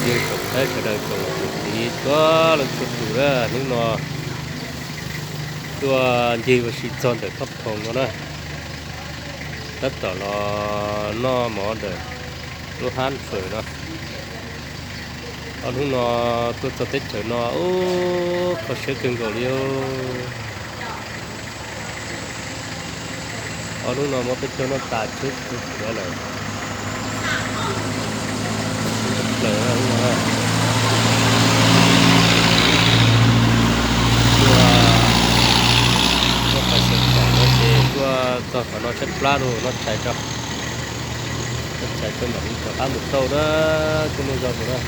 Yeej tsoom saib sawv daws tsoom niam txiv txhua leej txhua tus na, hnub no tuaj ncig ua si txog ntawm Thoj Khoom no na, tab tom los noj mov ntawm lub hab fawm no. Ob hnub no tuaj txog teb chaws no, ub, kho siab kawg nkaus li. Ob hnub no muab peb caug noj tas tsheb txhua khiav lawm. Plaws hnub no tuaj, tuaj pais xeem Txais no ces tuaj txog qhov no tshaib plab lauj, noj tshais tso, noj tshais tso mam li rov qab mus tau na, coj nej zog mus na.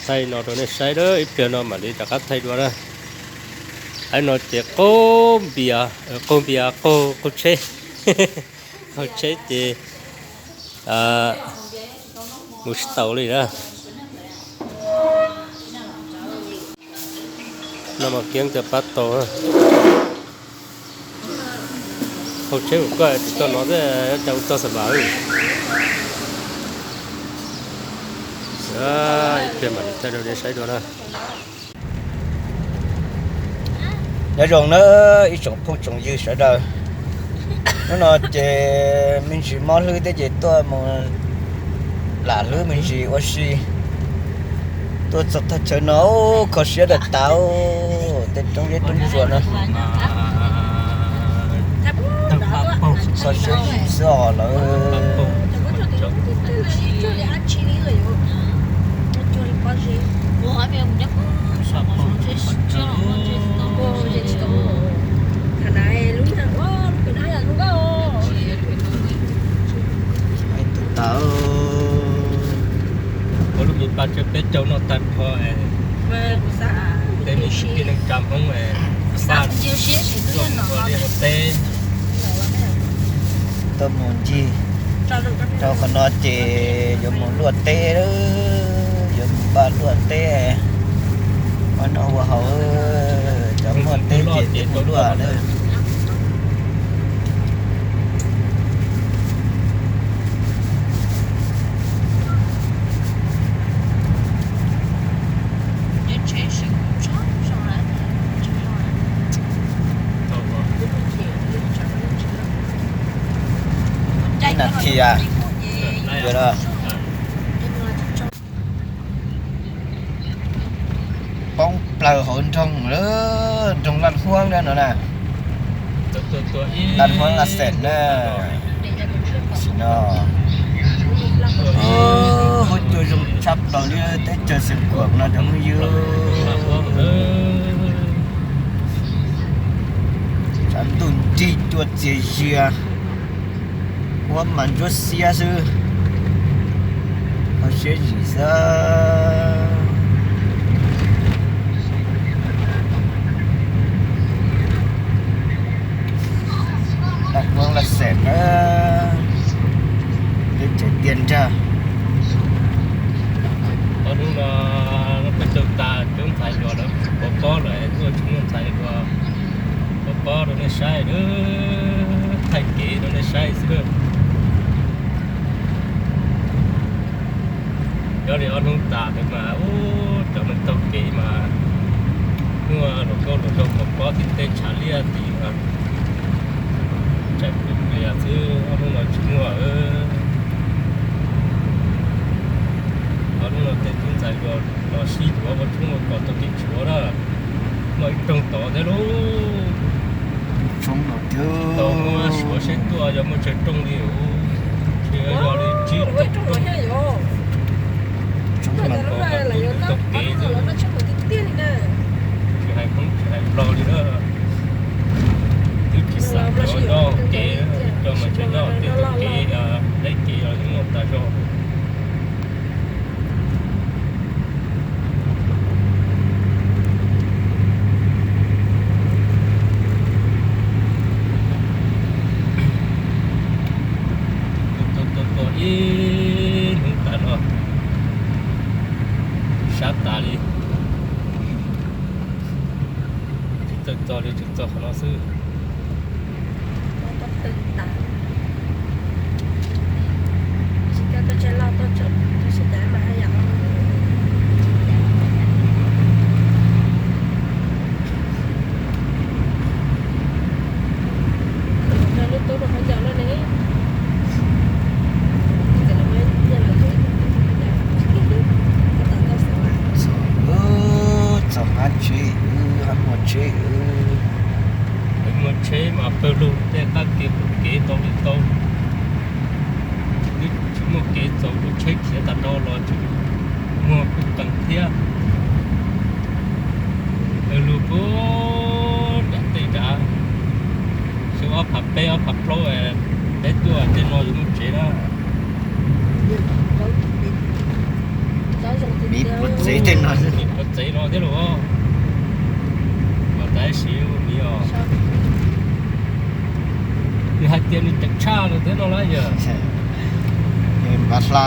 Thaij no rau nej saib na, ib pliag no mam li rov qab thaij dua na. Aib no ces qaug npias, qaug npias, qaug, qaug tsheb, qaug tsheb ces mus tsis taus li na. Noj mov kiab tawm pab tau. Hauv tsheb ua koj tsis tau no thiab, cas ua txog xam vam. Ib pliag mam li thaij rau nej saib dua na. Nyob zoo na ib tsoom phooj tsoom ywg sawv daws. Hnub no ces me ntsis mob hlwb thiab ces tuaj mus lam hlwb me ntsis ua si. Tuaj txog thaj chaw no kho siab tas tas, tej roob zeb roob tsuas no. Kho siab zim xwb os lawv. Tus tau ua lub me paj tsawg peb caug noj tag nrho, tej me sib tij neej tsa Hmoob, paj tuaj mus ua liaj ua teb. Tuaj mus ncig rau qhov no ces yuav mus luaj teb, yuav mus npaj luaj teb, ua noj ua haus, cov muaj teb ces teb mus luaj lawm. Ib nas this a, poob plaws hauv nroog, nroog Laj Huab no na. Laj Huab Laj Xeem na. Tam sim no huab cua zoo tshaj plaws li teb chaws Xeev Khuam no cov phooj ywg. Tshav ntuj nrig cua txias zias, huab mas ntsuab xiab xwb, kho siab zim xwb. Laj Huab Laj Xeem na, teb chaws tiaj nrag. Ob hnub no peb caug tas coob ntxhais hluas lawv pov pob lawm, tuaj tsis muaj ntxhais hluas pov pob rau nej saib, thaij kev rau nej saib xwb. Nyob li ob hnub tas ntawd mas ub, cov neeg taug kev mas muaj hluas nkauj hluas nraug pov pob tim tej tshav liaj tim mas tsaim plias plias xwb, ob hnub no tsis muaj. Ob hnub no tej tub ntxhais hluas los sib yuav ua tshoob ua kos taug kev tshuav na, muaj ib rooj tod thiab lauj. Tau muab suav seb tuaj yog muaj tsawg rooj li, tsis yog li tsib rooj. Tshoob mas kos mas kuj taug kev xwb, tsis hais Hmoob tsis hais Nplog li na. Twb tsis xam cov nyob kev, cov mas tseem nyob tej taug kev, deb kev los yeej muaj tas zog. Tuaj tuaj tuaj ib hnub tas no, sab Tas li, tsis txawj txog li, tsis txog qhov no xwb. Txog qab tsheb, qab muag tsheb, qab muag tsheb mas pawg lug tej qab kev pum kev tau li tau. Twb tsis muaj kev txaus rau tsheb khiav tas no los tseem muag kuj qees thiab. Pawg lug puag nram tej nrad, xyoo ob phav peb ob phav plaub peb tuaj tej no yuav muaj tsev na. Miv puag tsev tej no, miv puag tsev no thiab los. Mas tab sis miv os, nws hais tias nws ceev tshaj lawm thiab no las yog. Npaj hla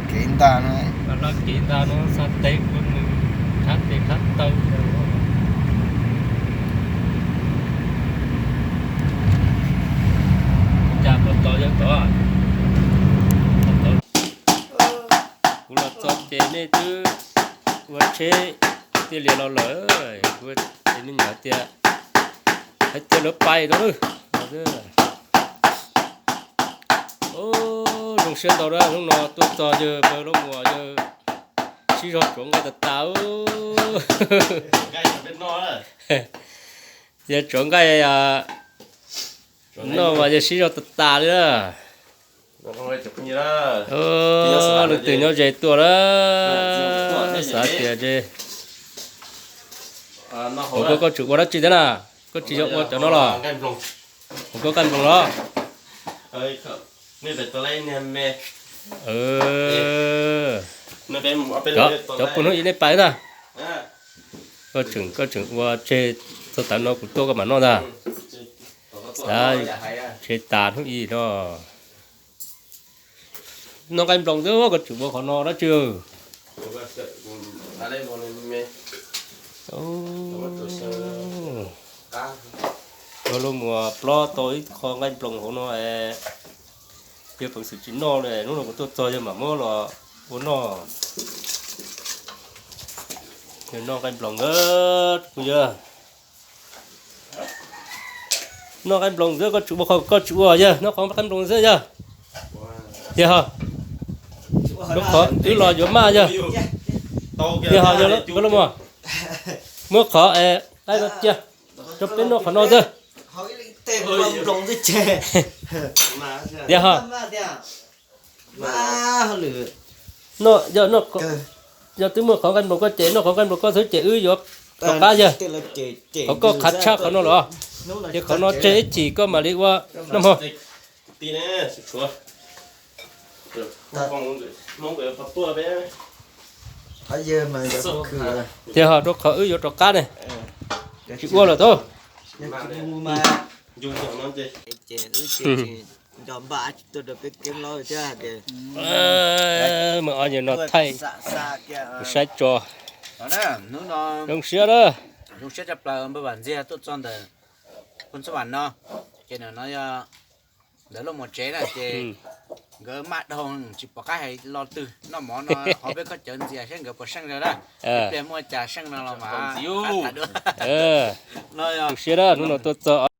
kev ntag no, npaj hla kev ntag no, xa tes ua nws thab tes thab taw. Cas puas tau yog tod? Kuv los txog ces nej twb ua tsheb tiaj lias los lawm, kuv ces me nyuam hais tias, hais tias lawv pais tau lawm. Zoo siab ntau na, hnub no tuaj txog yawg Pawg Lub Muas yawg sib zog tsuav nqaij tas tas. Yawg tsuav nqaij noj mas yawg sib zog tas tas li na. Leej twg nyob ze tuaj na, xav tias ze. Ua koj, koj tseem ua dab tsi thiab na? Koj tsis yog ua cov no los? Ua koj nqaij nploos los? Cov puag hnub ib nej pais ntag. Koj tseem, koj tseem ua tseg txog tav no kuv tuaj koj mam noj ntag. Tseg tas hnub ib no. Noj nqaij nploos xwb koj tseem ua qhov no dab tsi? Ua Lub Muas plob tau ib qho nqaij nploos hauv no es, yawg peev xwm tsis noj li, hnub no kuv tuaj txog yawg mam muab los ua noj. Yawg noj nqaij nploos, kuv yawg noj nqaij nploos xwb, koj tsis ua qhov, koj tsis ua yawg noj qhov nqaij nploos xwb yawg. Yawg ho, lub qhov twb los yuav maj yawg. Yawg ho, yawg Lub Muas, muab qhov es nqaij no cia rau peb noj qhov no xwb. Yawg ho, noj, yog twb muaj qhov nqaij nploos koj ces noj qhov nqaij nploos koj xwb ces wb yuav rov qab yawg. Qhov koj qhav tshaj qhov no los, ces qhov no tseg ib chim koj mam li ua noj mog. Thiab ho rau qhov wb yuav rov qab ne, tsis ua lawm tau. Muaj ob nyuag no thaij saib tso. Zoo siab na. Ces no yog ntawd Lub Muas tsev na, ces nkawd maj dhau tsis pom qab hais lo twg, noj mov no ho peb koj cawv ntxias saib nkawd puas seej na. Ib pliag muaj cas seej no los mas. Zoo siab na, hnub no tuaj txog.